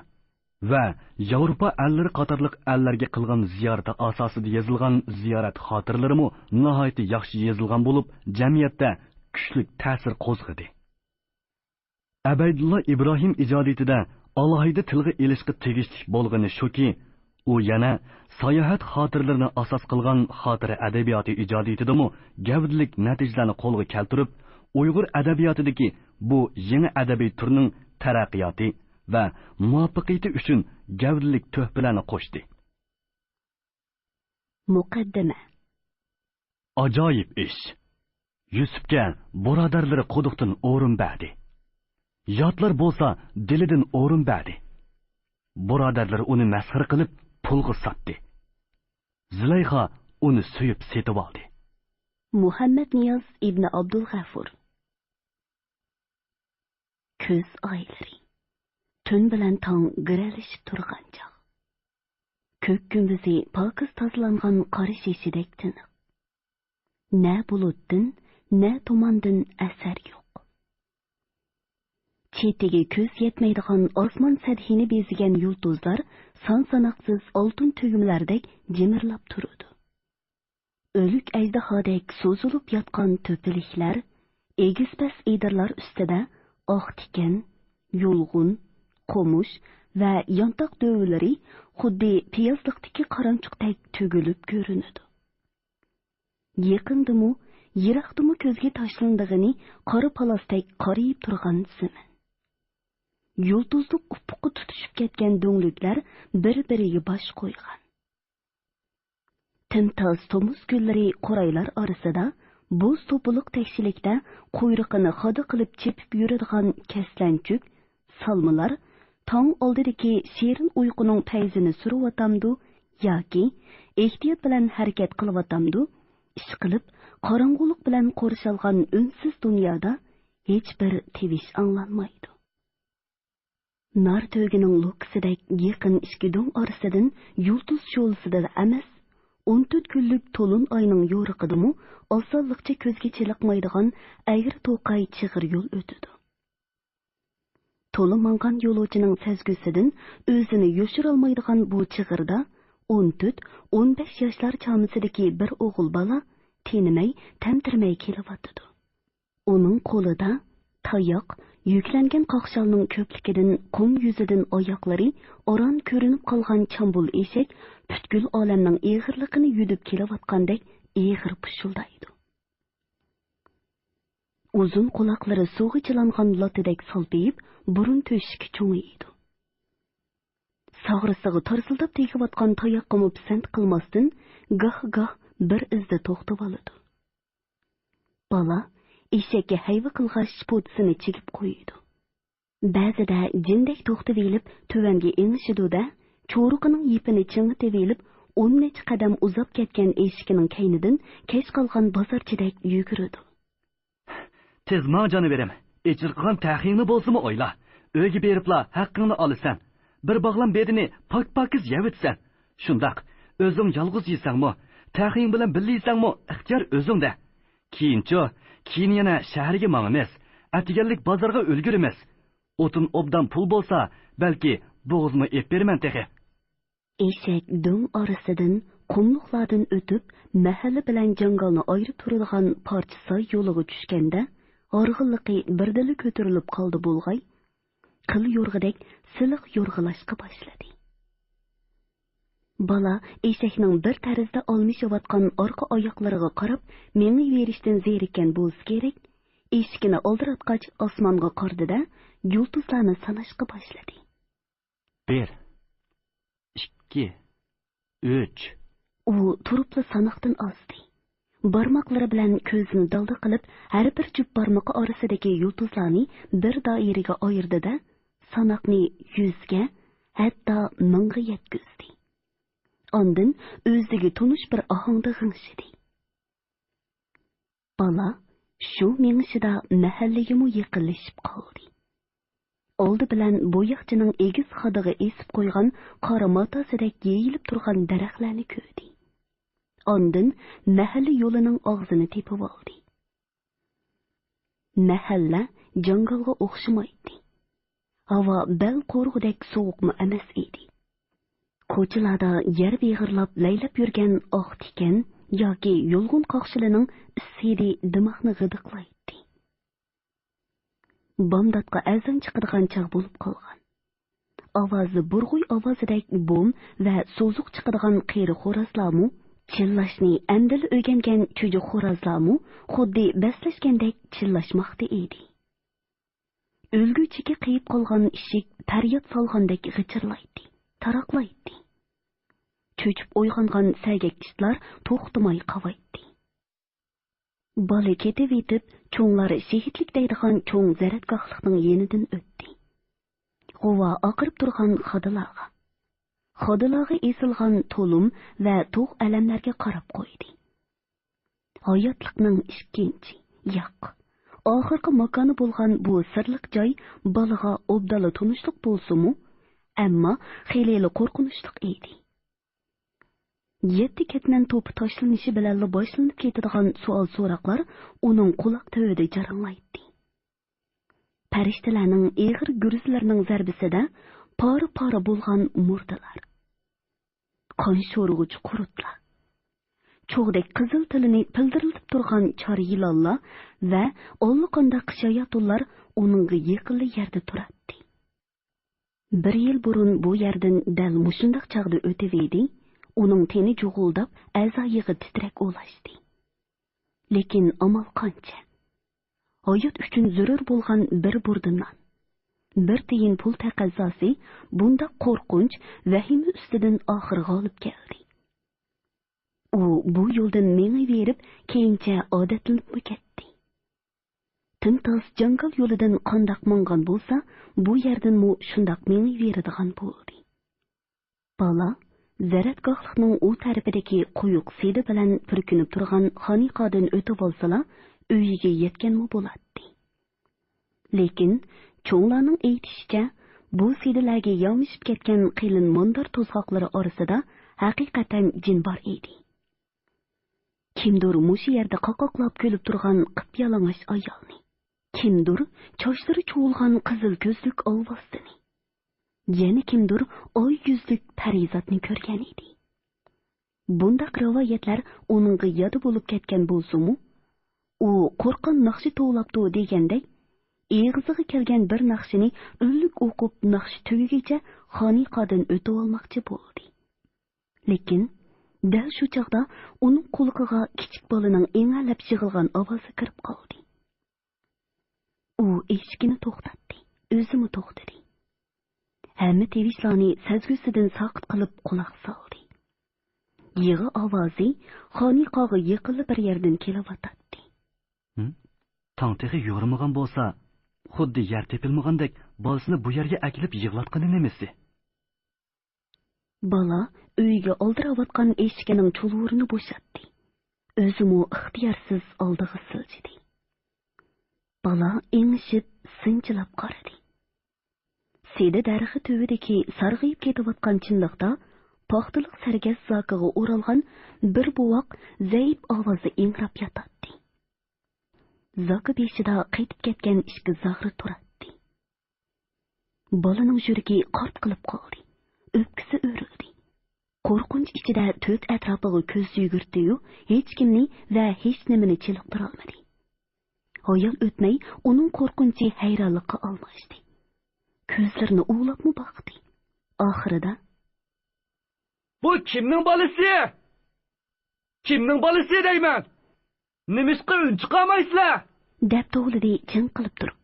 ۋە ياۋروپا ئەللىرى قاتارلىق ئەللەرگە قىلغان زىيارىتى ئاساسىدا يېزىلغان زىيارەت خاتىرىلىرىمۇ ناھايىتى ياخشى يېزىلغان بولۇپ، جەمئىيەتتە كۈچلۈك تەسىر قوزغىدى. ئەبەيدۇللا ئىبراھىم ئىجادىيىتىدە ئالاھىدە تىلغا ئېلىشقا تېگىشلىك بولغىنى شۇكى، ئۇ يەنە ساياھەت خاتىرىلىرىنى ئاساس قىلغان خاتىرە ئەدەبىياتى ئىجادىيىتىدىمۇ گەۋدىلىك نەتىجىلەرنى قولغا كەلتۈرۈپ، ئۇيغۇر ئەدەبىياتىدىكى بۇ يېڭى ئەدەبىي تۈرنىڭ تەرەققىياتى ۋە مۇۋەپپەقىيىتى ئۈچۈن گەۋدىلىك تۆھپىلەرنى قوشتى. مۇقەددىمە. ئاجايىپ ئىش. يۈسۈپكە بۇرادەرلىرى قۇدۇقتىن ئورۇن بەردى. ياتلار بولسا دىلىدىن ئورۇن بەردى. بۇرادەرلىرى ئۇنى مەسخىرە قىلىپ، پۇلغا ساتتى. زۇلەيخا ئۇنى سۆيۈپ سېتىۋالدى. مۇھەممەد نىياز ئىبنى ئابدۇلغەفۇر. كۈز ئايلىرى. تۈن بىلەن تاڭ گىرەلىشىپ تۇرغان چاغ. كۆك كۈمبىزى پاكىز تازىلانغان قارا شېشىدەك تىنىق. نە بۇلۇتتىن، نە تۇماندىن ئەسەر يوق. چېتىگە كۆز يەتمەيدىغان ئاسمان سەدھىنى بېزىگەن يۇلتۇزلار سان-ساناقسىز ئالتۇن تۈگمىلەردەك جىمىرلاپ تۇرىدۇ. ئۆلۈك ئەجدىھادەك سوزۇلۇپ ياتقان تۆپىلىكلەر، ئېگىز-پەس ئېدىرلار ئۈستىدە ئاق تىكەن، يۇلغۇن، قومۇش ۋە يانتاق دۆۋىلىرى خۇددى پىيازلىقتىكى قارانچۇقتەك تۈگۈلۈپ كۆرۈنىدۇ. يېقىندىمۇ، يىراقتىمۇ كۆزگە تاشلىنىدىغىنى قارا پاللاستەك قارىيىپ تۇرغان زېمىن. يۇلتۇزلۇق ئۇپۇققا تۇتىشىپ كەتكەن دۆڭلۈكلەر بىر-بىرىگە باش قويغان. تىمتاس تومۇز كۈنلىرى قورايلار ئارىسىدا بوز توپىلىق تەكشىلىكتە قۇيرۇقىنى خادا قىلىپ چېپىپ يۈرىدىغان كەسلەنچۈك سالمىلار تاڭ ئالدىدىكى شېرىن ئۇيقۇنىڭ پەيزىنى سۈرۈۋاتامدۇ ياكى ئېھتىيات بىلەن ھەرىكەت قىلىۋاتامدۇ، ئىشقىلىپ، قاراڭغۇلۇق بىلەن قورشالغان ئۈنسىز دۇنيادا ھېچبىر تىۋىش ئاڭلانمايدۇ. نار تۆگىنىڭ لوككىسىدەك يېقىن ئىككى دۆڭ ئارىسىدىن يۇلتۇز شولىسىدىلا ئەمەس، ئون تۆت كۈنلۈك تولۇن ئاينىڭ يورۇقىدىمۇ ئاسانلىقچە كۆزگە چېلىقمايدىغان ئەگرى توقاي چىغىر يول ئۆتىدۇ. تولا ماڭغان يولۇچىنىڭ سەزگۈسىدىن ئۆزىنى يوشۇرالمايدىغان بۇ چىغىردا ئون تۆت، ئون بەش ياشلار چامىسىدىكى بىر ئوغۇل بالا تېنىمەي، تەمتىرىمەي كېلىۋاتىدۇ. ئۇنىڭ قولىدا تاياق، يۈكلەنگەن قاقشالنىڭ كۆپلۈكىدىن قۇم يۈزىدىن ئاياقلىرى ئاران كۆرۈنۈپ قالغان چامبۇل ئېشەك پۈتكۈل ئالەمنىڭ ئېغىرلىقىنى يۈدۈپ كېلىۋاتقاندەك ئېغىر پۇشۇلدايدۇ. ئۇزۇن قۇلاقلىرى سۇغا چىلانغان لاتىدەك سالپىيىپ، بۇرۇن تۆشۈكى چوڭىيىدۇ. ساغرىسىغا تارسىلداپ تېگىۋاتقان تاياققىمۇ پىسەنت قىلماستىن، گاھ-گاھ بىر ئىزدا توختىۋالىدۇ. بالا ئېشەككە ھەيۋە قىلغاچ، پوتىسىنى چىگىپ قويىدۇ. بەزىدە جىندەك توختىۋېلىپ، تۆۋەنگە ئېڭىشىدۇ-دە، چورۇقىنىڭ يىپىنى چىڭىتىۋېلىپ، ئون نەچچە قەدەم ئۇزاپ كەتكەن ئېشىكىنىڭ كەينىدىن كەچ قالغان بازارچىدەك يۈگۈرىدۇ. تېز ماڭ، جانىۋېرىم، ئېچىرقىغان تەخىڭنى بولسىمۇ ئويلا. ئۆيگە بېرىپلا ھەققىڭنى ئالىسەن. بىر باغلام بېدىنى پاك-پاكىز يەۋېتىسەن. شۇنداق، ئۆزۈڭ يالغۇز يېسەڭمۇ، تەخىڭ بىلەن بىللە يېسەڭمۇ، ئىختىيار ئۆزۈڭدە. كېيىنچۇ؟ كېيىن يەنە شەھەرگە ماڭىمىز. ئەتىگەنلىك بازارغا ئۈلگۈرىمىز. ئوتۇن ئوبدان پۇل بولسا، بەلكى بوغۇزمۇ ئېپ بېرىمەن تېخى. ئېشەك دۆڭ ئارىسىدىن، قۇملۇقلاردىن ئۆتۈپ، مەھەللە بىلەن جاڭگالنى ئايرىپ تۇرىدىغان پارچە ساي يولىغا چۈشكەندە، ھارغىنلىقى بىردىنلا كۆتۈرۈلۈپ قالدى بولغاي، قىل يورغىدەك سىلىق يورغىلاشقا باشلىدى. بالا ئېشەكنىڭ بىر تەرزدە ئالمىشىۋاتقان ئارقا ئاياقلىرىغا قاراپ مېڭىۋېرىشتىن زېرىككەن بولسا كېرەك، ئېشىكىنى ئالدىراتقاچ ئاسمانغا قارىدى-دە، يۇلتۇزلارنى ساناشقا باشلىدى. بىر، ئىككى، ئۈچ. ئۇ تۇرۇپلا ساناقتىن ئازدى. بارماقلىرى بىلەن كۆزىنى دالدا قىلىپ، ھەر بىر جۈپ بارمىقى ئارىسىدىكى يۇلتۇزلارنى بىر دائىرىگە ئايرىدى-دە، ساناقنى يۈزگە، ھەتتا مىڭغا يەتكۈزدى. ئاندىن ئۆزىگە تونۇش بىر ئاھاڭدا غىڭشىدى. بالا شۇ مېڭىشىدا مەھەللىگىمۇ يېقىنلىشىپ قالدى. ئالدى بىلەن بوياقچىنىڭ ئېگىز خادىغا ئېسىپ قويغان قارا ماتاسىدەك يېيىلىپ تۇرغان دەرەخلەرنى كۆردى. ئاندىن مەھەللە يولىنىڭ ئاغزىنى تېپىۋالدى. مەھەللە جاڭگالغا ئوخشىمايتتى. ھاۋا بەل قورۇغۇدەك سوغۇقمۇ ئەمەس ئىدى. كوچىلاردا يەر بېغىرلاپ لەيلەپ يۈرگەن ئاق تىكەن ياكى يۇلغۇن قاقشىلىنىڭ ئىس ھىدى دىماغنى غىدىقلايتتى. بامداتقا ئەزان چىقىدىغان چاغ بولۇپ قالغان. ئاۋازى بۇرغۇي ئاۋازىدەك بوم ۋە سوزۇق چىقىدىغان قېرى خورازلارمۇ، چىللاشنى ئەمدىلا ئۆگەنگەن چۈجە خورازلارمۇ خۇددى بەسلەشكەندەك چىللاشماقتا ئىدى. ئۆلگۈ چېكى قېيىپ قالغان ئىشىك پەرياد سالغاندەك غىچىرلايتتى، تاراقلايتتى. چۆچۈپ ئويغانغان سەگەك ئىتلار توختىماي قاۋايتتى. بالا كېتىۋېتىپ، چوڭلار شېھىتلىك دەيدىغان چوڭ زەرەتگاھلىقنىڭ يېنىدىن ئۆتتى. غۇۋا ئاقىرىپ تۇرغان خادىلارغا، خادىلارغا ئېسىلغان تولۇم ۋە تۇغ ئەلەملەرگە قاراپ قويدى. ھاياتلىقنىڭ ئىككىنچى، ياق، ئاخىرقى ماكانى بولغان بۇ سىرلىق جاي بالىغا ئوبدانلا تونۇشلۇق بولسىمۇ، ئەمما خېلىلا قورقۇنچلۇق ئىدى. يەتتە كەتمەن توپى تاشلىنىشى بىلەنلا باشلىنىپ كېتىدىغان سوئال-سوراقلار ئۇنىڭ قۇلاق تۈۋىدە جاراڭلايتتى. پەرىشتىلەرنىڭ ئېغىر گۈرزىلىرىنىڭ زەربىسىدە پارە-پارە بولغان مۇردىلار، قان شورىغۇچ قۇرتلار، چوغدەك قىزىل تىلىنى پىلدىرلىتىپ تۇرغان چار يىلانلار ۋە ئاللىقانداق شاياتۇنلار ئۇنىڭغا يېقىنلا يەردە تۇراتتى. بىر يىل بۇرۇن بۇ يەردىن دەل مۇشۇنداق چاغدا ئۆتۈۋىدى، ئۇنىڭ تېنى جۇغۇلداپ، ئەزا يىغا تىترەك ئولاشتى. لېكىن ئامال قانچە؟ ھايات ئۈچۈن زۆرۈر بولغان بىر بۇردا نان، بىر تىيىن پۇل تەقەززاسى بۇنداق قورقۇنچ، ۋەھىمە ئۈستىدىن ئاخىر غالىب كەلدى. ئۇ بۇ يولدىن مېڭىۋېرىپ، كېيىنچە ئادەتلىنىپمۇ كەتتى. تىمتاس جاڭگال يولىدىن قانداق ماڭغان بولسا، بۇ يەردىنمۇ شۇنداق مېڭىۋېرىدىغان بولدى. بالا زەرەتگاھلىقنىڭ ئۇ تەرىپىدىكى قويۇق سېدە بىلەن پۈركىنىپ تۇرغان خانىقادىن ئۆتۈۋالسىلا، ئۆيىگە يەتكەنمۇ بولاتتى. لېكىن، چوڭلارنىڭ ئېيتىشىچە، بۇ سېدىلەرگە يامىشىپ كەتكەن قېلىن ماندار توزغاقلىرى ئارىسىدا ھەقىقەتەن جىن بار ئىدى. كىمدۇر مۇشۇ يەردە قاقاقلاپ كۈلۈپ تۇرغان قىپيالىڭاچ ئايالنى، كىمدۇر چاچلىرى چۇۋۇلغان قىزىل كۆزلۈك ئالۋاستىنى، يەنە كىمدۇر ئاي يۈزلۈك پەرىزاتنى كۆرگەن ئىدى. بۇنداق رىۋايەتلەر ئۇنىڭغا يادى بولۇپ كەتكەن بولسىمۇ، ئۇ قورققان ناخشا توۋلاپتۇ دېگەندەك، ئېغىزىغا كەلگەن بىر ناخشىنى ئۈنلۈك ئوقۇپ، ناخشا تۈگىگىچە خانىقادىن ئۆتۈۋالماقچى بولدى. لېكىن، دەل شۇ چاغدا ئۇنىڭ قۇلىقىغا كىچىك بالىنىڭ ئىڭەلەپ يىغلىغان ئاۋازى كىرىپ قالدى. ئۇ ئېشىكىنى توختاتتى، ئۆزىمۇ توختىدى. ھەممە تىۋىشلارنى سەزگۈسىدىن ساقىت قىلىپ قۇلاق سالدى. يىغا ئاۋازى خانىقاغا يېقىنلا بىر يەردىن كېلىۋاتاتتى. ھىم؟ تاڭ تېخى يورۇمىغان بولسا، خۇددى يەر تېپىلمىغاندەك بالىسىنى بۇ يەرگە ئەكېلىپ يىغلاتقىنى نېمىسى؟ بالا ئۆيگە ئالدىراۋاتقان ئېشىكىنىڭ چۇلۋۇرىنى بوشاتتى. ئۆزىمۇ ئىختىيارسىز ئالدىغا سىلجىدى. بالا ئېڭىشىپ، سىنچىلاپ قارىدى. سېدە دەرىخى تۈۋىدىكى سارغىيىپ كېتىۋاتقان چىملىقتا پاختىلىق سەرگەس زاكىغا ئورالغان بىر بوۋاق زەئىپ ئاۋازدا ئىڭراپ ياتاتتى. زاكا بېشىدا قېتىپ كەتكەن ئىككى زاغرا تۇراتتى. بالىنىڭ يۈرىكى قارت قىلىپ قالدى. ئۆپكىسى ئۆرۈلدى. قورقۇنچ ئىچىدە تۆت ئەتراپىغا كۆز يۈگۈرتتى-يۇ، ھېچكىمنى ۋە ھېچنېمىنى چېلىقتۇرالمىدى. ھايال ئۆتمەي ئۇنىڭ قورقۇنچى ھەيرانلىققا ئالماشتى. كۆزلىرىنى ئۇۋىلاپمۇ باقتى. ئاخىرىدا، بۇ كىمنىڭ بالىسى؟ كىمنىڭ بالىسى دەيمەن؟ نېمىشقا ئۈن چىقارمايسىلەر؟ دەپ توۋلىدى چىڭقىلىپ تۇرۇپ.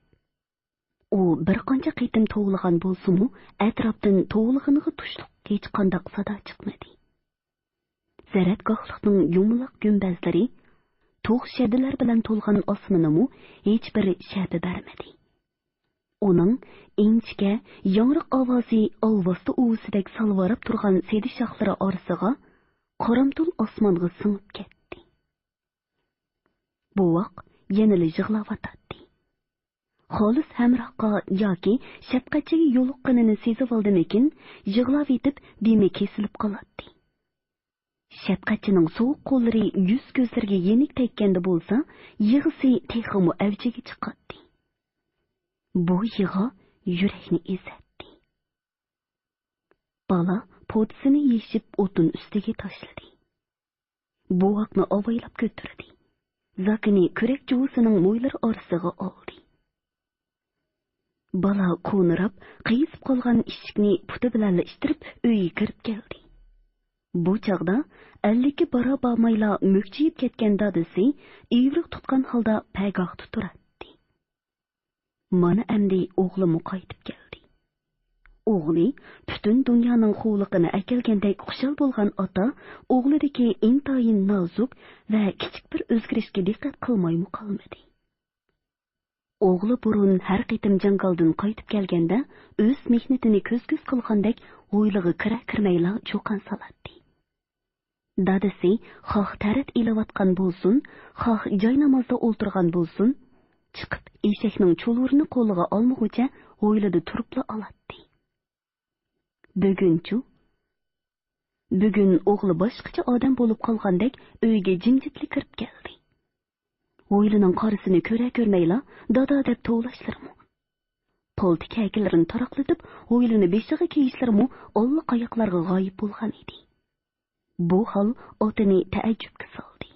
ئۇ بىر قانچە قېتىم توۋلىغان بولسىمۇ، ئەتراپتىن توۋلىغىنىغا تۇشلۇق ھېچقانداق سادا چىقمىدى. زەرەتگاھلىقنىڭ يۇمىلاق گۈمبەزلىرى، تۇغ شەدىلەر بىلەن تولغان ئاسمىنىمۇ ھېچبىر شەپە بەرمىدى. ئۇنىڭ ئىنچىكە، ياڭراق ئاۋازى ئالۋاستى ئۇۋىسىدەك سالۋاراپ تۇرغان سېدە شاخلىرى ئارىسىغا، قارامتۇل ئاسمانغا سىڭىپ كەتتى. بوۋاق يەنىلا يىغلاۋاتاتتى. خالىس ھەمراھقا ياكى شەپقەتچىگە يولۇققىنىنى سېزىۋالدىمىكىن، يىغلاۋېتىپ دېمى كېسىلىپ قالاتتى. شەپقەتچىنىڭ سوغۇق قوللىرى يۈز-كۆزلىرىگە يېنىك تەگكەندە بولسا، يىغىسى تېخىمۇ ئەۋجىگە چىقاتتى. بۇ يىغا يۈرەكنى ئېزەتتى. بالا پوتىسىنى يېشىپ ئوتۇن ئۈستىگە تاشلىدى. بوۋاقنى ئاۋايلاپ كۆتۈردى. زاكىنى كۈرەك جۇۋىسىنىڭ مويلىرى ئارىسىغا ئالدى. بالا كونىراپ، قىيسىپ قالغان ئىشىكنى پۇتى بىلەنلا ئىتتىرىپ، ئۆيگە كىرىپ كەلدى. بۇ چاغدا ئەللىككە بارا-بارمايلا مۈكچىيىپ كەتكەن دادىسى ئىۋرىق تۇتقان ھالدا پەگاھتا تۇراتتى. مانا ئەمدى ئوغلىمۇ قايتىپ كەلدى. ئوغلى پۈتۈن دۇنيانىڭ قۇۋلۇقىنى ئەكەلگەندەك خۇشال بولغان ئاتا ئوغلىدىكى ئىنتايىن نازۇك ۋە كىچىك بىر ئۆزگىرىشكە دىققەت قىلمايمۇ قالمىدى. ئوغلى بۇرۇن ھەر قېتىم جاڭگالدىن قايتىپ كەلگەندە، ئۆز مېھنىتىنى كۆز-كۆز قىلغاندەك ھويلىغا كىرە-كىرمەيلا چۇقان سالاتتى. دادىسى خاھ تەرەت ئېلىۋاتقان بولسۇن، خاھ جاينامازدا ئولتۇرغان بولسۇن، چىقىپ ئېشەكنىڭ چۇلۋۇرىنى قولىغا ئالمىغۇچە ھويلىدا تۇرۇپلا ئالاتتى. بۈگۈنچۇ؟ بۈگۈن ئوغلى باشقىچە ئادەم بولۇپ قالغاندەك ئۆيگە جىمجىتلا كىرىپ كەلدى. ھويلىنىڭ قارىسىنى كۆرە-كۆرمەيلا دادا دەپ توۋلاشلىرىمۇ، پالتا-كەكىلىرىنى تاراقلىتىپ ھويلىنى بېشىغا كىيىشلىرىمۇ ئاللىقاياقلارغا غايىب بولغان ئىدى. بۇ ھال ئاتىنى تەئەججۈپكە سالدى.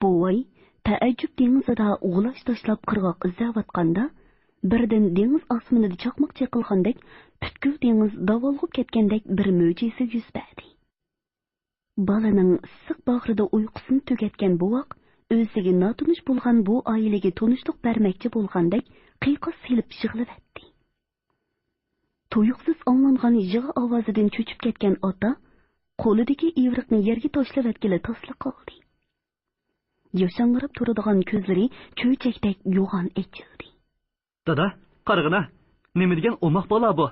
بوۋاي تەئەججۈپ دېڭىزىدا غۇلاچ تاشلاپ قىرغاق ئىزدەۋاتقاندا، بىردىن دېڭىز ئاسمىنىدا چاقماق چېقىلغاندەك، پۈتكۈل دېڭىز داۋالغۇپ كەتكەندەك بىر مۆجىزە يۈز بەردى. بالىنىڭ ئىسسىق باغرىدا ئۇيقۇسىنى تۈگەتكەن بوۋاق ئۆزىگە ناتونۇش بولغان بۇ ئائىلىگە تونۇشلۇق بەرمەكچى بولغاندەك قىيقاس سېلىپ يىغلىۋەتتى. تۇيۇقسىز ئاڭلانغان يىغا ئاۋازىدىن چۆچۈپ كەتكەن ئاتا قولىدىكى ئىۋرىقنى يەرگە تاشلىۋەتكىلى تاسلا قالدى. ياشاڭراپ تۇرىدىغان كۆزلىرى چۆچەكتەك يوغان ئېچىلدى. دادا، قارىغىنا، نېمە دېگەن ئوماق بالا بۇ؟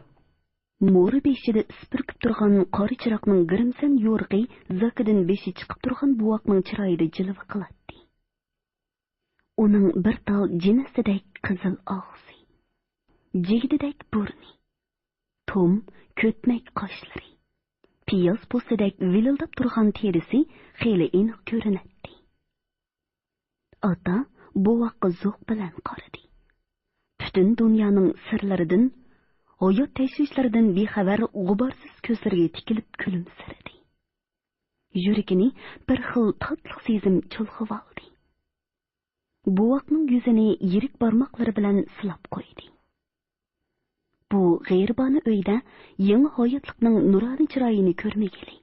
مورا بېشىدا ئىس پۈركۈپ تۇرغان قارا چىراغنىڭ گىرىمسەن يورۇقى زاكىدىن بېشى چىقىپ تۇرغان بوۋاقنىڭ چىرايىدا جىلۋە قىلاتتى. ئۇنىڭ بىر تال جىنىستىدەك قىزىل ئاغزى، جىگدىدەك بۇرنى، توم، كۆتمەك قاشلىرى، پىياز پوستىدەك ۋىلىلداپ تۇرغان تېرىسى خېلى ئېنىق كۆرۈنەتتى. ئاتا بوۋاققا زوق بىلەن قارىدى. پۈتۈن دۇنيانىڭ سىرلىرىدىن، ھايات تەشۋىشلىرىدىن بىخەۋەر غۇبارسىز كۆزلىرىگە تىكىلىپ كۈلۈمسىرىدى. يۈرىكىنى بىر خىل تاتلىق سېزىم چۇلغىۋالدى. بوۋاقنىڭ يۈزىنى يىرىك بارماقلىرى بىلەن سىلاپ قويدى. بۇ غېرىبانە ئۆيدە يېڭى ھاياتلىقنىڭ نۇرانە چىرايىنى كۆرمىگىلى،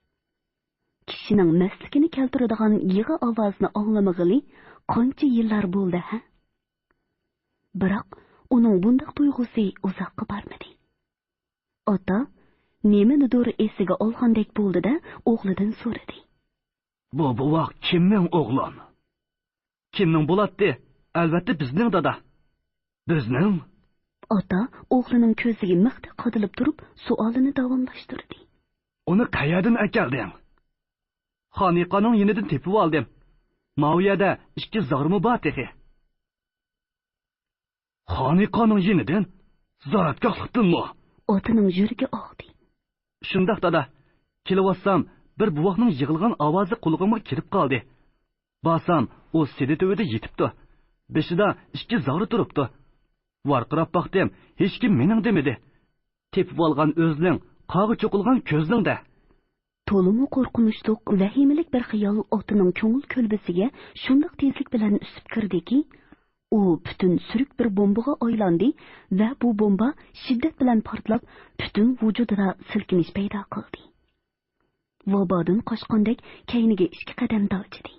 كىشىنىڭ مەستلىكىنى كەلتۈرىدىغان يىغا ئاۋازىنى ئاڭلىمىغىلى قانچە يىللار بولدى ھە؟ بىراق ئۇنىڭ بۇنداق تۇيغۇسى ئۇزاققا بارمىدى. ئاتا نېمىنىدۇر ئېسىگە ئالغاندەك بولدى-دە، ئوغلىدىن سورىدى. بۇ بوۋاق كىمنىڭ، ئوغلۇم؟ كىمنىڭ بولاتتى؟ ئەلۋەتتە بىزنىڭ، دادا. بىزنىڭ؟ ئاتا ئوغلىنىڭ كۆزىگە مىختەك قادىلىپ تۇرۇپ سوئالىنى داۋاملاشتۇردى. ئۇنى قەيەردىن ئەكەلدىڭ؟ خانىقانىڭ يېنىدىن تېپىۋالدىم. ماۋۇ يەردە ئىككى زاغرىمۇ بار تېخى. خانىقانىڭ يېنىدىن؟ زاراتگاھلىقتىنمۇ؟ ئاتىنىڭ يۈرىكى ئاغدى. شۇنداق، دادا. كېلىۋاتسام، بىر بوۋاقنىڭ يىغلىغان ئاۋازى قۇلىقىمغا كېلىپ قالدى. بارسام، ئۇ سېدە تۈۋىدە يېتىپتۇ. بېشىدا ئىككى زاغرا تۇرۇپتۇ. ۋارقىراپ باقتىم، ھېچكىم مېنىڭ دېمىدى. تېپىۋالغان ئۆزلۈڭ، قارغا چوقۇلغان كۆزلۈڭدە. تولىمۇ قورقۇنچلۇق، ۋەھىمىلىك بىر خىيال ئاتىنىڭ كۆڭۈل كۆلبىسىگە شۇنداق تېزلىك بىلەن ئۈسۈپ كىردىكى، ئۇ پۈتۈن سۈرۈك بىر بومبىغا ئايلاندى ۋە بۇ بومبا شىددەت بىلەن پارتلاپ، پۈتۈن ۋۇجۇدىدا سىلكىنىش پەيدا قىلدى. ۋابادىن قاچقاندەك كەينىگە ئىككى قەدەم دالجىدى.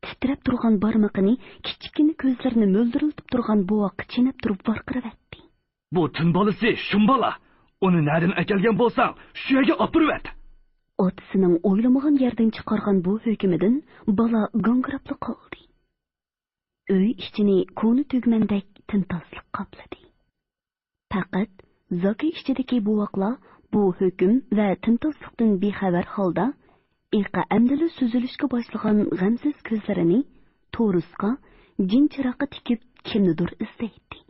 تىترەپ تۇرغان بارمىقىنى كىچىككىنە كۆزلىرىنى مۆلدۈرلىتىپ تۇرغان بوۋاققا چېنەپ تۇرۇپ ۋارقىراۋەتتى. بۇ تۈن بالىسى شۇم بالا. ئۇنى نەدىن ئەكەلگەن بولساڭ، شۇ يەرگە ئاپىرىۋەت. ئاتىسىنىڭ ئويلىمىغان يەردىن چىقارغان بۇ ھۆكمىدىن بالا گاڭگىراپلا قالدى. ئۆي ئىچىنى كونا تۈگمەندەك تىمتاسلىق قاپلىدى. پەقەت زاكا ئىچىدىكى بوۋاقلا بۇ ھۆكۈم ۋە تىمتاسلىقتىن بىخەۋەر ھالدا ئېقى ئەمدىلا سۈزۈلۈشكە باشلىغان غەمسىز كۆزلىرىنى تورۇسقا، جىنچىراغقا تىكىپ كىمنىدۇر ئىزدەيتتى.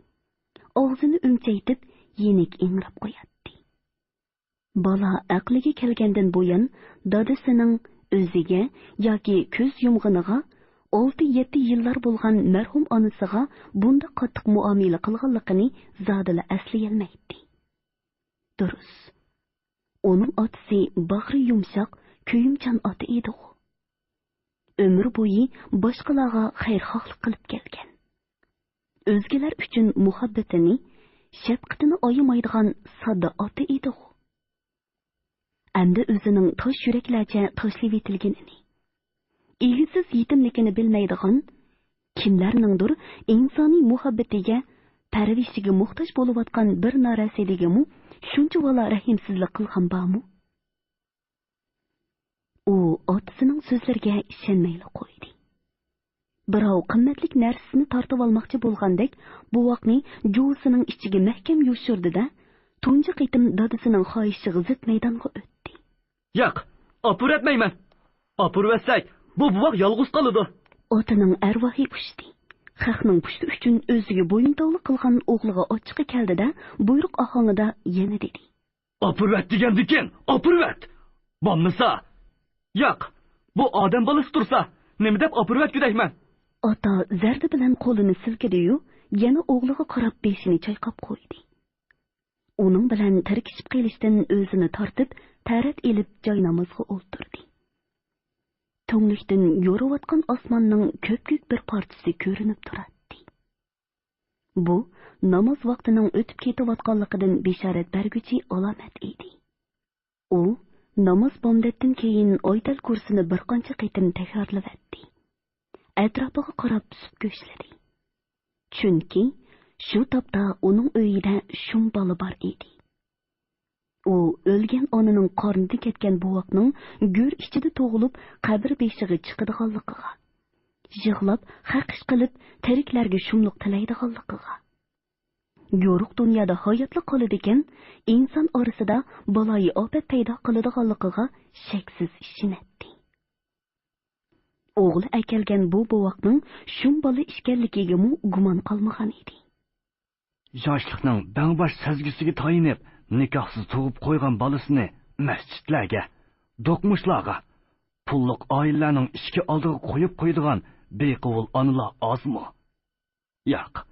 ئاغزىنى ئۈمچەيتىپ يېنىك ئىڭراپ قوياتتى. بالا ئەقلىگە كەلگەندىن بۇيان دادىسىنىڭ ئۆزىگە ياكى كۆز يۇمغىنىغا ئالتە-يەتتە يىللار بولغان مەرھۇم ئانىسىغا بۇنداق قاتتىق مۇئامىلە قىلغانلىقىنى زادىلا ئەسلىيەلمەيتتى. دۇرۇس، ئۇنىڭ ئاتىسى باغرى يۇمشاق، كۆيۈمچان ئاتا ئىدىغۇ. ئۆمۈر بويى باشقىلارغا خەيرخاھلىق قىلىپ كەلگەن. ئۆزگىلەر ئۈچۈن مۇھەببىتىنى، شەپقىتىنى ئايىمايدىغان ساددا ئاتا ئىدىغۇ. ئەمدى ئۆزىنىڭ تاش يۈرەكلەرچە تاشلىۋېتىلگىنىنى، ئىگىسىز يېتىملىكىنى بىلمەيدىغان، كىملەرنىڭدۇر ئىنسانىي مۇھەببىتىگە، پەرۋىشىگە موھتاج بولۇۋاتقان بىر نارەسىدىگىمۇ شۇنچىۋالا رەھىمسىزلىك قىلغان بارمۇ؟ ئۇ ئاتىسىنىڭ سۆزلىرىگە ئىشەنمەيلا قويدى. بىراۋ قىممەتلىك نەرسىسىنى تارتىۋالماقچى بولغاندەك بوۋاقنى جۇۋىسىنىڭ ئىچىگە مەھكەم يوشۇردى-دە، تۇنجى قېتىم دادىسىنىڭ خاھىشىغا زىت مەيدانغا ئۆتتى. ياق، ئاپىرىۋەتمەيمەن. ئاپىرىۋەتسەك، بۇ بوۋاق يالغۇز قالىدۇ. ئاتىنىڭ ئەرۋاھى ئۇچتى. خەقنىڭ پۇشتى ئۈچۈن ئۆزىگە بويۇنتاۋلىق قىلغان ئوغلىغا ئاچچىقى كەلدى-دە، بۇيرۇق ئاھاڭىدا يەنە دېدى. ئاپىرىۋەت دېگەندىكىن، ئاپىرىۋەت! بولمىسا، ياق، بۇ ئادەم بالىسى تۇرسا، نېمە دەپ ئاپىرىۋەتكۈدەكمەن؟ ئاتا زەردە بىلەن قولىنى سىلكىدى-يۇ، يەنە ئوغلىغا قاراپ بېشىنى چايقاپ قويدى. ئۇنىڭ بىلەن تىركىشىپ قېلىشتىن ئۆزىنى تارتىپ، تەرەت ئېلىپ جاينامازغا ئولتۇردى. تۈڭلۈكتىن يورۇۋاتقان ئاسماننىڭ كۆپكۆك بىر پارچىسى كۆرۈنۈپ تۇراتتى. بۇ ناماز ۋاقتىنىڭ ئۆتۈپ كېتىۋاتقانلىقىدىن بېشارەت بەرگۈچى ئالامەت ئىدى. ئۇ ناماز بامداتتىن كېيىن ئايتەل كۇرسىنى بىر قانچە قېتىم تەكرارلىۋەتتى. ئەتراپىغا قاراپ سۈكۈتلىدى. چۈنكى شۇ تاپتا ئۇنىڭ ئۆيىدە شۇم بالا بار ئىدى. ئۇ ئۆلگەن ئانىنىڭ قارنىدىن كەتكەن بوۋاقنىڭ گۆر ئىچىدە تۇغۇلۇپ، قەبرە بېشىغا چىقىدىغانلىقىغا، يىغلاپ، خەقىش قىلىپ، تىرىكلەرگە شۇملۇق تىلەيدىغانلىقىغا، يورۇق دۇنيادا ھاياتلىق قالىدىكەن، ئىنسان ئارىسىدا بالايىئاپەت پەيدا قىلىدىغانلىقىغا شەكسىز ئىشىنەتتى. ئوغلى ئەكەلگەن بۇ بوۋاقنىڭ شۇم بالا ئىكەنلىكىگىمۇ گۇمان قالمىغان ئىدى. ياشلىقنىڭ بەڭباش سەزگۈسىگە تايىنىپ، نىكاھسىز تۇغۇپ قويغان بالىسىنى مەسچىتلەرگە، دوقمۇشلارغا، پۇللۇق ئائىلىلەرنىڭ ئىشىكى ئالدىغا قويۇپ قويىدىغان بىقۇۋل ئانىلار ئازمۇ؟ ياق،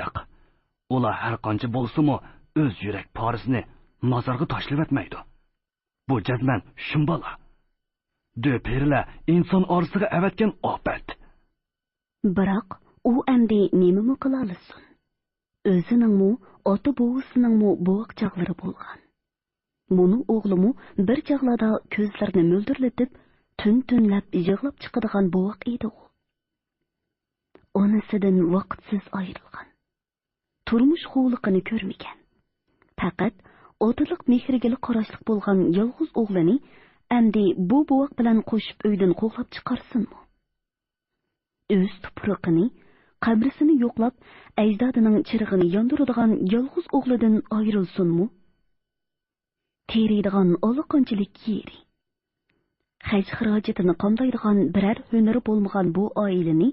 ياق، ئۇلار ھەر قانچە بولسىمۇ، ئۆز يۈرەك پارىسىنى مازارغا تاشلىۋەتمەيدۇ. بۇ جەزمەن شۇم بالا. دۆپىرىلەر ئىنسان ئارىسىغا ئەۋەتكەن ئاپەت. بىراق ئۇ ئەمدى نېمىمۇ قىلالىسۇن؟ ئۆزىنىڭمۇ، ئاتا-بوۋىسىنىڭمۇ بوۋاق چاغلىرى بولغان. مۇنۇ ئوغلىمۇ بىر چاغلاردا كۆزلىرىنى مۆلدۈرلىتىپ، تۈن-تۈنلەپ يىغلاپ چىقىدىغان بوۋاق ئىدىغۇ. ئانىسىدىن ۋاقىتسىز ئايرىلغان، تۇرمۇش خۇۋلۇقىنى كۆرمىگەن، پەقەت ئاتىلىق مېھرىگىلا قاراشلىق بولغان يالغۇز ئوغلىنى ئەمدى بۇ بوۋاق بىلەن قوشۇپ ئۆيدىن قوغلاپ چىقارسۇنمۇ؟ ئۆز تۇپرىقىنى، قەبرىسىنى يوقلاپ، ئەجدادىنىڭ چىرىغىنى ياندۇرىدىغان يالغۇز ئوغلىدىن ئايرىلسۇنمۇ؟ تېرىيدىغان ئاللىقانچىلىك يېرى، خەج-خىراجىتىنى قامدايدىغان بىرەر ھۈنىرى بولمىغان بۇ ئائىلىنى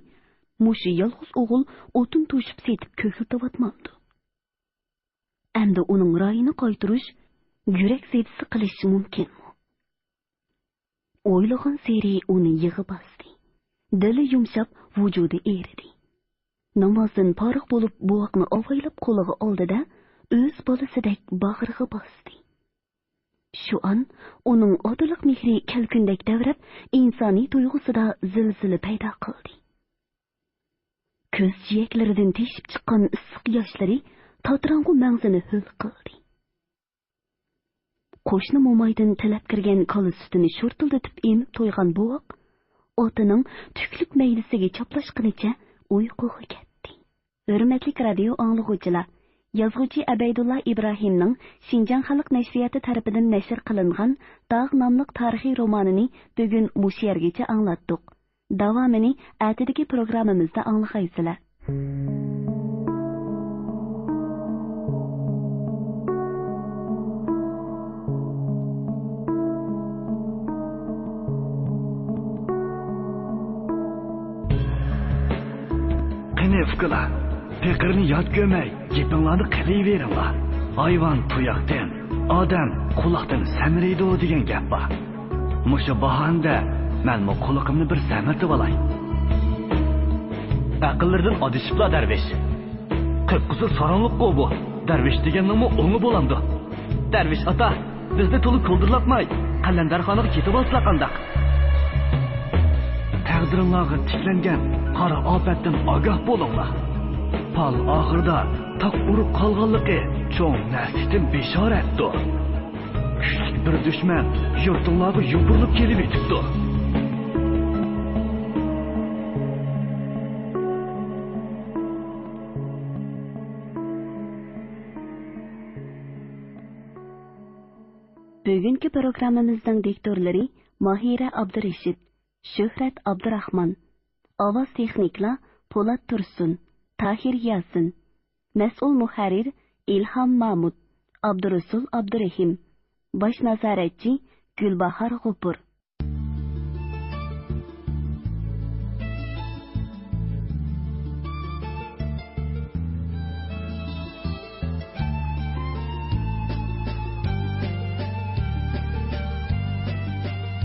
مۇشۇ يالغۇز ئوغۇل ئوتۇن توشۇپ سېتىپ كۆكلىتىۋاتمامدۇ؟ ئەمدى ئۇنىڭ رايىنى قايتۇرۇش، يۈرەك زېدىسى قىلىش مۇمكىنمۇ؟ ئويلىغانسېرى ئۇنى يىغا باستى. دىلى يۇمشاپ، ۋۇجۇدى ئېرىدى. نامازدىن پارىغ بولۇپ، بوۋاقنى ئاۋايلاپ قولىغا ئالدى-دە، ئۆز بالىسىدەك باغرىغا باستى. شۇ ئان ئۇنىڭ ئاتىلىق مېھرى كەلكۈندەك تەۋرەپ، ئىنسانىي تۇيغۇسىدا زىلزىلە پەيدا قىلدى. كۆز جىيەكلىرىدىن تېشىپ چىققان ئىسسىق ياشلىرى تاتىراڭغۇ مەڭزىنى ھۆل قىلدى. قوشنا مومايدىن تىلەپ كىرگەن كالا سۈتىنى شورتۇلدىتىپ ئېمىپ تويغان بوۋاق ئاتىنىڭ تۈكلۈك مەيدىسىگە چاپلاشقىنىچە ئۇيقۇغا كەتتى. ھۆرمەتلىك رادىيو ئاڭلىغۇچىلار، يازغۇچى ئەبەيدۇللا ئىبراھىمنىڭ شىنجاڭ خەلق نەشرىياتى تەرىپىدىن نەشر قىلىنغان داغ ناملىق تارىخىي رومانىنى بۈگۈن مۇشۇ يەرگىچە ئاڭلاتتۇق. داۋامىنى ئەتىدىكى پروگراممىمىزدا ئاڭلىغايسىلەر. قېنى، ئۇكىلار، پېقىرنى يات كۆرمەي، گېپىڭلارنى قىلىۋېرىڭلار. ھايۋان تۇياقتىن، ئادەم قۇلاقتىن سەمرىيدۇ دېگەن گەپ بار. مۇشۇ باھانىدە مەنمۇ قۇلىقىمنى بىر سەمرىتىۋالاي. ئەقىللىرىدىن ئادىشىپلا، دەرۋىش. قىپقىزىل ساراڭلىققۇ بۇ. دەرۋىش دېگەننىڭمۇ ئوڭى بولامدۇ؟ دەرۋىش ئاتا، بىزنى تولا كولدۇرلاتماي، قەلەندەرخانىغا كېتىۋالسىلا قانداق؟ تەقدىرىڭلارغا تىكلەنگەن قارا ئاپەتتىن ئاگاھ بولۇڭلار. پال ئاخىرىدا تاق ئۇرۇپ قالغانلىقى چوڭ نەسىھەتتىن بېشارەتتۇر. كۈچلۈك بىر دۈشمەن يۇرتۇڭلارغا يوپۇرۇلۇپ كېلىۋېتىپتۇ. بۈگۈنكى پروگراممىمىزنىڭ دىكتورلىرى ماھىرە ئابدۇرېشىت، شۆھرەت ئابدۇراخمان، ئاۋاز تېخنىكلار پولات تۇرسۇن، تاھىر ياسىن، مەسئۇل مۇھەررىر ئىلھام مامۇت، ئابدۇرۇسۇل ئابدۇرېھىم، باش نازارەتچى گۈلباھار غوپۇر.